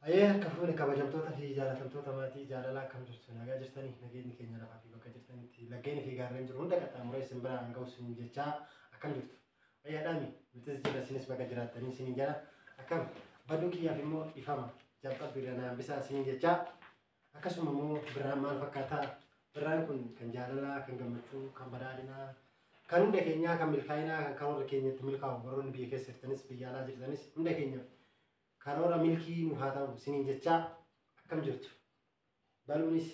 Ayyee, harka fuune kabajamtoota fi jaalatamtoota maatii jaalalaa, akkam jirtu? Nagaa jirtanii? Nageenyi keenya lafaa fi bakka jirtanitti laggeenii fi gaarreen jiru hunda qaxxaamuree isin biraa hanga isin jechaa, akkam jirtu? Fayyaadhaami? Nutis jira, isinis bakka jiraattanii isiniin jala. Akkam baduu kiyyaaf immoo ifama jalqabbii irra naan bisaa isiniin jechaa, akkasuma immoo birraan maal fakkaataa? Birraan kun kan jaalalaa, kan gammachuu, kan badhaadhinaa, kan hunda keenyaa, kan milkaa'inaa, kan karoora keenyatti milkaa'u, warroonni biyya keessa jirtanis biyya alaa jirtanis hunda keenyaaf karoora milkii nu haa ta'u isiniin jechaa, akkam jirtu? Baluunis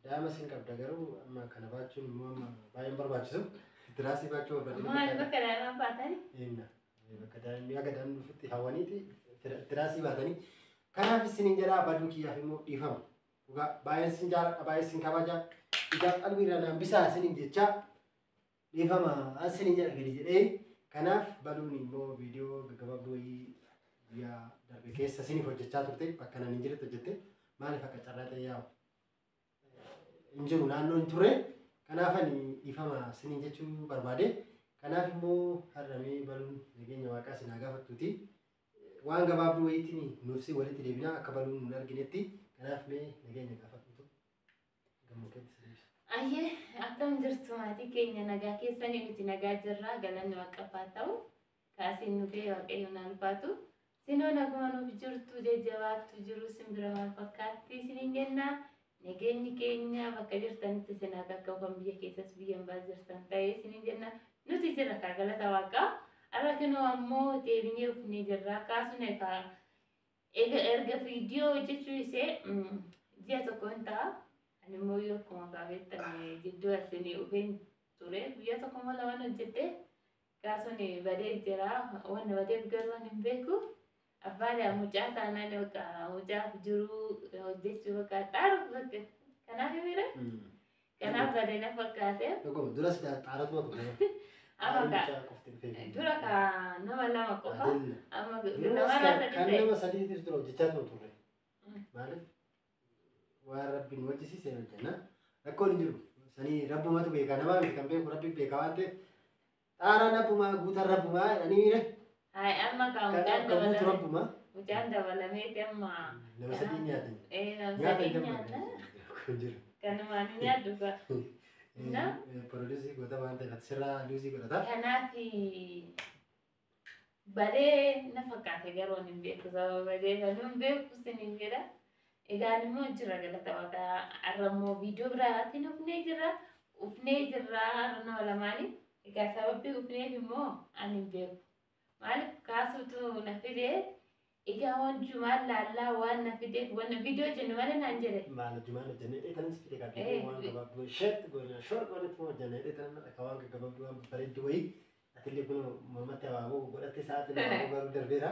daa'ima sin qabda, garuu amma kana baachuun immoo amma baay'een barbaachisu. Tiraasii baachuu barbaadde. Maal bakka daa'imaa baatanii? Inna bakka daa'imni akka daa'imni dhufutti hawwaniiti tiraasii baatanii. Kanaaf isiniin jedhaa, baduu kiyyaaf immoo dhiifama. Dhugaa baay'een sin jaaladha, baay'een sin kabaja. Ijaaf qalbii irraa naan bisaa isiniin jechaa, dhiifama isiniin jedha gadi jedhee. Kanaaf baluun immoo viidiyoo gaggabaabduu wayii guyyaa darbe keessa isiniif hojjechaa turte, bakka nan hin jiretti hojjette. Maaliif akka carraa ta'e yaa'u hin jiru, naannoo hin turre. Kanaaf ani dhiifama isiniin jechuu barbaade. Kanaaf immoo har'amee baluun nageenya waaqaa isin haa gaafattuuti. Waan gabaabduu wayiitiin nuuf si walitti deebinaa akka baluun nun arginetti. Kanaaf mee nageenya gaafadhutu gammakeetti si deebisa. Ayyee, akkam jirtu maatii keenya? Nagaa keessanii? Nuti nagaa jirra, galanni waaqaaf haa ta'u. Kaasiin nu ga'e Waaqayyo naan ulfaatu. Sinoo naguma nuuf jirtu, jajjabaattu jiru simbira maal fakkaatti isiniin jenna. Nageenyi keenya bakka jirtanitti isin haa qaqqabu, kan biyya keessas biyya hambaa jirtan ta'e isiniin jenna. Nuti jirra kaa, galata waaqaa. Har'a kinoo ammoo deebinee ufnee jirra. Kaasuun egaa erga viidiyoo hojjechuu isee ji'a tokko hin ta'a. Ani immoo yoo akkuma beektan jidduu asinii dhufeen ture, guyyaa tokko immoo lamaan hojjette, kaasuun badee jira. Wanni badeef garuu ani hin beeku. Abbaan mucaa taanaan bakka mucaaf jiruu hojjechuu bakka xaaruuf bakka kanaaf himire. Kanaaf badee na fakkaate. Dhuguma duras xaaratuma ture. Amma dura ka nama lama qofa, amma nama kan nama sadiitis dura hojjechaa turre. Maaliif waan rabbiin hojjisiise hojjenna. Rakkoon hin jiru. Sanii rabbumatu beeka, namaa miti kan beeku, rabbi beeka waan ta'eef. Xaaraan rabbumaa, guutaan rabbumaa jedhanii miire. Hayi, amma ka mucaan Kan guutu dabalame. Rabbumaa. Mucaan dabalameeti amma. Nama sadii nyaatan. Ee, nama Nyaata sadii hin nyaata. hin jiru. Kanumaan nyaadhu ka. Na? Produce goota waan ta'eef ati sirraa luuzii godhata. Kanaaf badee na fakkaate, garuu ani hin beeku, sababa badee kan hin beeku isiniin jedha. Egaan immoo jira, galata waaqaa. Har'a immoo viidiyoo biraatiin ufnee jira. Ufnee jirra har'a nama lamaanii. Egaa sababbi ufneef immoo ani hin beeku. Maaliif kaasuutu na fide? Egaa waan jumaan laallaa waan na fideef wanna viidiyoo jennu malee naan jedhe. Maal jumaan hojjennee dheetanis fide qabdee waan gabaabduu sheet goona short goonatti hojjennee dheetan akka waan gaggabaabduu waan bareeddu wayii. Atillee kun mormatti abaaboo godhatte, sa'aatiin abaaboo garuu darbeera.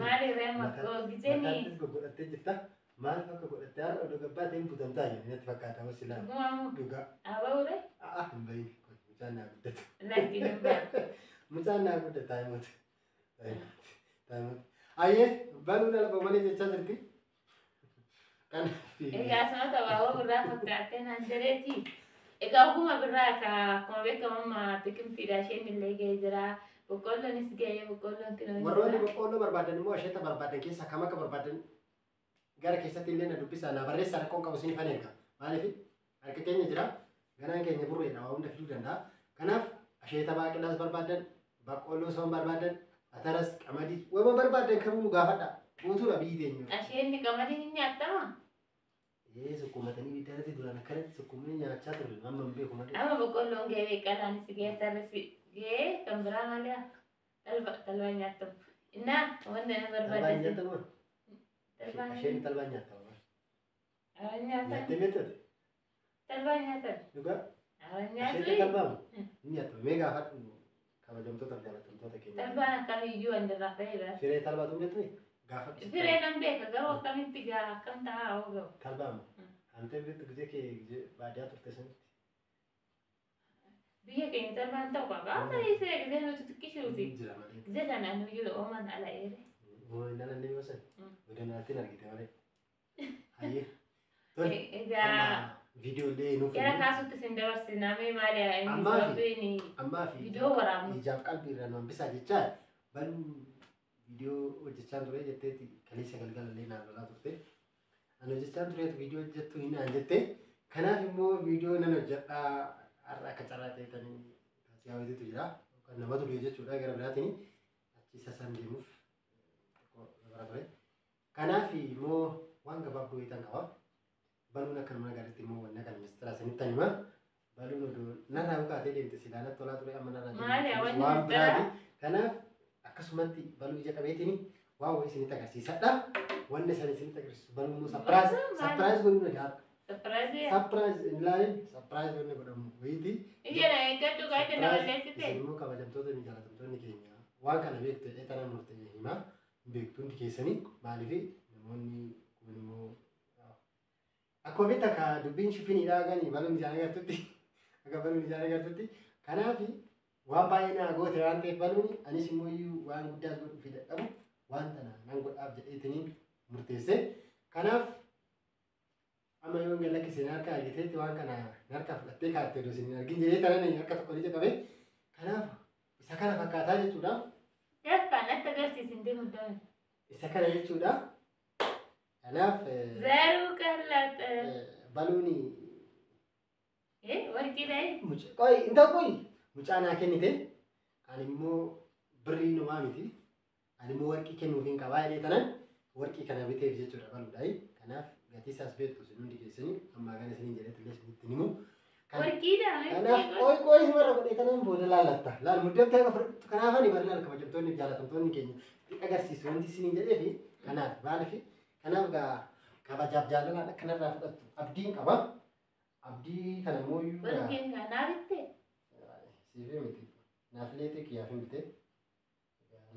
Maali reema gizeenii Mataattis godhattee jirta. Maaliif akka godhatte har'a oduu gabbaa ta'een butamtaa jiru natti fakkaata hoos ilaalu. Dhugumamu Dhugaa. abaaboo A'a, hin bahin. Mucaan naa guddata. Lakki, hin bahu. Mucaan naa guddata, taayimuuti. Taayimuuti. Ayyee, baluu dhala malee jechaa jirti. Kanaaf. Egaa asumatti abaaboo birraa fakkaattee naan jedheeti. Egaa oguma birraa ka akkuma beekamu amma xiqimtiidha, isheen illee ga'ee jira. Boqqolloonis ga'ee, boqqolloon kinoo Warroonni jira. Boqqoolloo barbaadan immoo asheeta barbaadan keessaa kam akka barbaadan gara keessatti illee na dubbisaa, na barreessaa, rakkoon qabu isin ifan erga. Maaliif harka keenya jira, ganaan keenya burreedha, waa hunda fiduu danda'a. Kanaaf asheeta baaqilaas barbaadan, boqqoolloo soon barbaadan, ataras, qamadii, wama barbaadan kamuu nu gaafadha. Guutuudha biyyi teenya. Asheenni qamadii hin nyaattama? Ee, sukkuumatanii ibidda duraan akkanatti sukkuumanii nyaachaa turre, amma hin beeku malee. Amma boqqolloon ga'ee, beekalaanis ga'ee, atarris ga'ee, kan biraa malee talba talbaa nyaattamu. Innaa wanta na Talbaan barbaadde. nyaatamu? Talbaan Asheenni talbaan nyaatama. Awwan nyaatan. Nyaattee beektu? Talbaa nyaatan. Dhugaa? Awwan Asheeta nyaatu. talbaamu? Ni nyaatama. Mee gaafadhu kabajamtoota fi jaallatamtoota keenya. Talbaan akkamiyyuu waan irraa ta'edha. Firee talbaatu beektu? Gaafadhu. Firee nan beeka, garuu akkamitti gaa akkam ta'a hoo ga'u. Talbaamu? Hantee beektu gizee kee gizee baadiyyaa turte sanitti. Biyya keenya talbaan ta'u qaba. Ta'ee gisee nuti xiqqishuuti. Jira malee. Gisee sana nuyi ooman ala eere. Uumaan dhalanne yoo san. Godinaatti argite malee. Hayyee. Tole. Egaa Viidiyoolee nuuf gara kaasutti isin dabarsinaa, mee maali inni Ammaa fi- sababiin ammaa fi viidiyoo waraabnu? Ijaaf qalbii irraa nu hambisaa jechaa, baluu Viidiyoo hojjechaa ture jetteeti kaleessa galgalallee naan lolaa turte. Ani hojjechaa tureetu viidiyoo hojjettu hin naan jette. Kanaaf immoo viidiyoo nan hojjedhaa har'a akka carraa ta'etanii taasii hawwatutu jira. Yookaan nama ture jechuudha gara biraatiin achi sasaan deemuuf xiqqoo bara ture. Kanaaf immoo waan gabaabduu wayiitan qaba. Baluun akka nama gaariitti immoo wanna kana mistira isinitti hima. Baluun oduu narraa bukaatee deemte silaa natti tolaa ture amma narraa Maali, deemte wanni waan mistira? biraati. Kanaaf akkasumatti baluu ija qabeetiin waan wayii isinitti agarsiisadha. Wanni san isinitti agarsiisu baluun immoo surprise Maali? Surprise godhuu na gaara. Surprise. Surprise hin ilaalin surprise wanni godhamu wayiiti. Ija na eeggadhu gaafii na balleessite. Isin immoo kabajamtoota fi jaalatamtoonni keenya waan kana beektu jedhee tana murte himaa beektu hundi keessanii maaliif namoonni kun immoo akkuma beektan ka dubbiin shifiniidhaa gani baluun ijaan agartutti akka baluun ijaan agartutti kanaaf waan baay'ee naa goote waan ta'eef baluun anis immoo iyyuu waan guddaas godhuu fi dadhabu waan tana nan godhaaf jedheetiniin murteesse kanaaf amma yoo hin lakkiseen harka argiteetti waan kana harka fudhattee kaatte odoo isin hin argin jedhee tanan harka tokko ija qabe kanaaf isa kana fakkaataa jechuudha. Daffaa natti agarsiisin deemu dame. Isa kana jechuudha. Kanaaf Zaruu qallaxa. Baluun Warqii ta'e. Qoy inta qoy mucaa naa kennite ani immoo birrii numaa miti ani immoo warqii kennuuf hin qabaa jedhee tanan warqii kana biteef jechuudha baluudhaayi. Kanaaf gatii isaas beektu isin hundi keessanii ammaa kana isiniin jedhee illee isinitti himu. Warqii dha. Kanaaf qoy qoy simarra godhee tanan booda laallatta. Laal muddamtee akka fudhattu kanaaf ani bari laal kabajamtoonni fi jaalatamtoonni keenya agarsiisu wanti isiniin jedhee fi kanaaf maaliif kanaaf gaa kabajaaf jaalalaan akkanarraa fudhattu abdiin qaba. Abdii kana immoo iyyuu gaa Warqeen kanaa bitte. Siifii miti. Naafileetii kiyyaaf hin bite.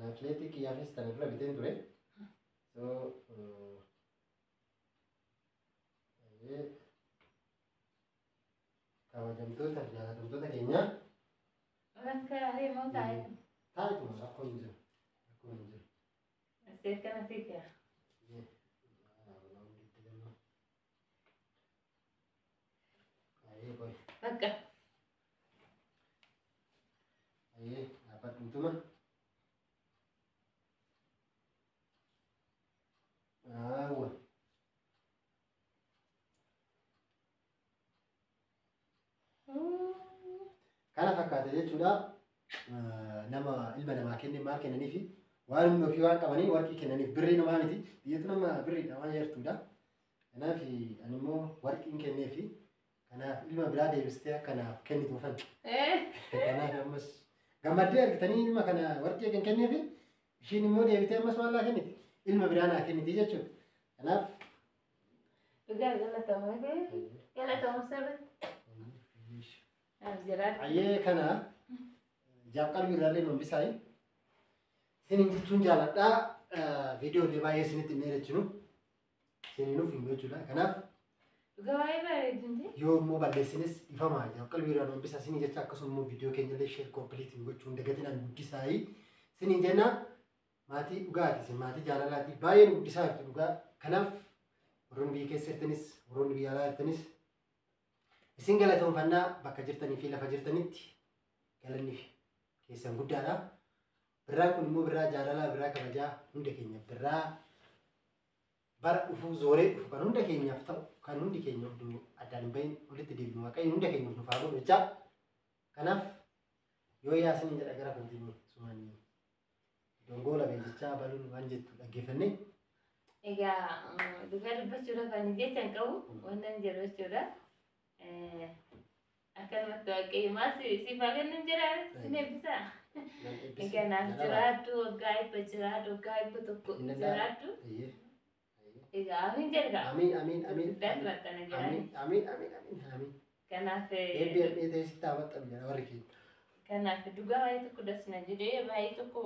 Naafileetii kiyyaafis tana dura biteen ture. So kabajamtoota fi jaalatamtoota keenya Bakka deemoo taa'e. Taa'etuma rakkoon hin jiru. Rakkoon hin jiru. Asii akkana sii kee. Ayyee qoy. Bakka. Ayyee dhaabbadhuutuma. Aawwa. Kana fakkaata jechuudha. Nama ilma namaa kenne maal kennaniifi waan humna ofii waan qabanii warqii kennaniif birrii namaa miti. Biyyattu nama birriidha waan yartuudha. Kanaaf ani immoo warqiin kenneefi kanaaf ilma biraa deebistee akka naaf kennituufan. Kanaaf ammas gammaddee argitanii ilma kana warqii kan kenneefi ishiin immoo deebitee ammas maal naa kenniti? Ilma biraa naa kenniti jechuudha. Kanaaf Dhugaa galatamu. Galatamu sirriitti. Naaf jiraadhu. Ayyee kana jaaf qalbii irraallee nuun bisaayi. Isiniin jechuun jaaladhaa. Viidiyoo illee baay'ee isinitti hin dheerachinu. Isiniin nuuf hin jechuudha. Kanaaf Dhugaa baay'ee bareedu. yoo immoo balleessinis ifama jaaf qalbii irraa nuun bisaa isinii jecha akkasuma immoo viidiyoo keenya illee share complete gochuun dagatinaan guddisaayi. Isiniin jenna maatii dhugaati isin maatii jaalalaati baay'ee nu guddisaa jirtu dhugaa. Kanaaf warroonni biyya keessa jirtanis warroonni biyya alaa jirtanis isin galatoonfannaa bakka jirtanii fi lafa jirtanitti galanni keessan guddaadha. Birraan kun immoo birraa jaalalaa, birraa kabajaa hunda keenya birraa bara dhufuu zooree dhufu kan hunda keenyaaf ta'u kan hundi keenya iddoo addaan hin bahin walitti deebinu waaqayyo hunda keenyaaf nuuf haa godhu jechaa. Kanaaf yoo yaasiniin jedha gara kootiin sumanii dongoola beekichaa baluun waan jettu dhaggeeffanne. Egaa dhugaa dubbachuudhaaf ani jecha hin qabu wanta hin jedhu jechuudha. Akkanumatti waaqayyo maal siif haa kennu hin jedhaa sin eebbisaa. Egaa naaf jiraadhu waggaa 100 jiraadhu waggaa 100 jiraadhu. Egaa amiin jedha. Amiin amiin amiin. Guddaatti maxxana jiraadhu. Amiin amiin amiin amiin amiin. Kanaaf Eebbi eebbi ta'e sitti haa maxxanu jedha warri keenya. Kanaaf dhugaa baay'ee tokko dasna jedhee baay'ee tokko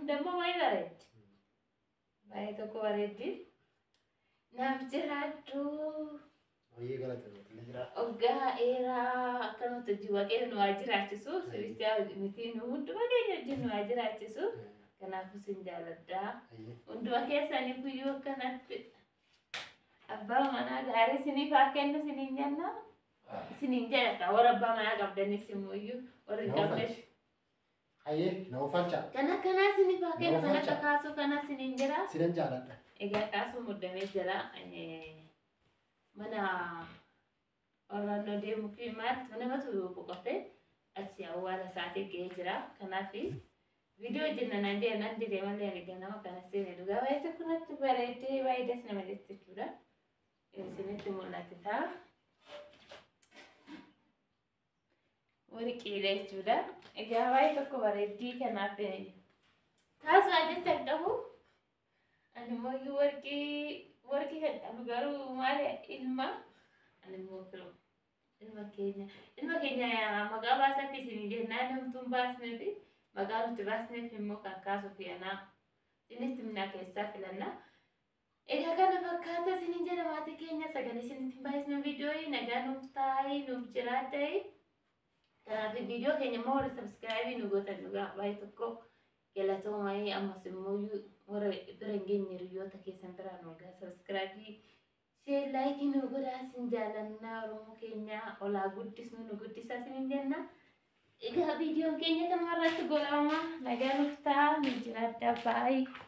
dammoo baay'ee bareeddi. Baay'ee tokko bareeddi. Naaf jiraadhu. Hojii galata jira. Waggaa dheeraa akkanumatti hojii waaqayyo nu haa jiraachisu. Sirriitti miti nu hunduma keenya wajjin nu haa jiraachisu. Kanaafuu sin jaaladha. Hunduma keessanii guyyuu akkanatti abbaa manaa gaarii isiniif haa kennu isiniin jenna. Isiniin jedha warra abbaa manaa qabdanis immoo iyyuu warri hin qabnes. Hayyee, na ufalcha. Kan akkanaa isiniif haa kennu, kan akka Oofalcha. kaasuu kanaa isiniin jira. Sinan jaaladha. Egaa kaasuu muddamee jira. Mana warraannoo deemuu fi maaltu namatu boqote achi awwaala isaatii ga'ee jira. Kanaaf viidiyoo hojjenna naan jedhe, nan dide malee ani ganama kana seene. Dhugaa baay'ee tokko natti bareedee, baay'ee das nama jetti jechuudha. Isinitti mul'ate ta'a. Warqiidha jechuudha. Egaa baay'ee tokko bareeddii, kanaaf kaasumaa jecha hin qabu. Ani immoo warqii kan qabu garuu maali, ilma ani immoo ilma keenya maqaa baasaaf isin jennaan namtuun baasneef, maqaa nuti baasneef immoo kan kaasuuf anaa isinitti himnaa, keessaa filanna. Egaa kana fakkaata isinin jedha maatii keenya. Sagalee isinitti hin baay'isnu, viidiyoo nagaa nuuf taa'ee nuuf jiraatee. Kanaaf viidiyoo keenya immoo warra subscribe nu gootan dhugaa baay'ee tokko galatoomaa. Ammas immoo warra bira hin geenye hiriyoota keessan biraan waggaa subscribe, share, like nu godhaa. Isin jaalannaa. Oromoo keenya olaa guddisnu, nu guddisaa isinin jenna. Egaa viidiyoon keenya kanuma irratti godhama. Nagaa nuuf ta'a, nu jiraadhaa, baay'ee.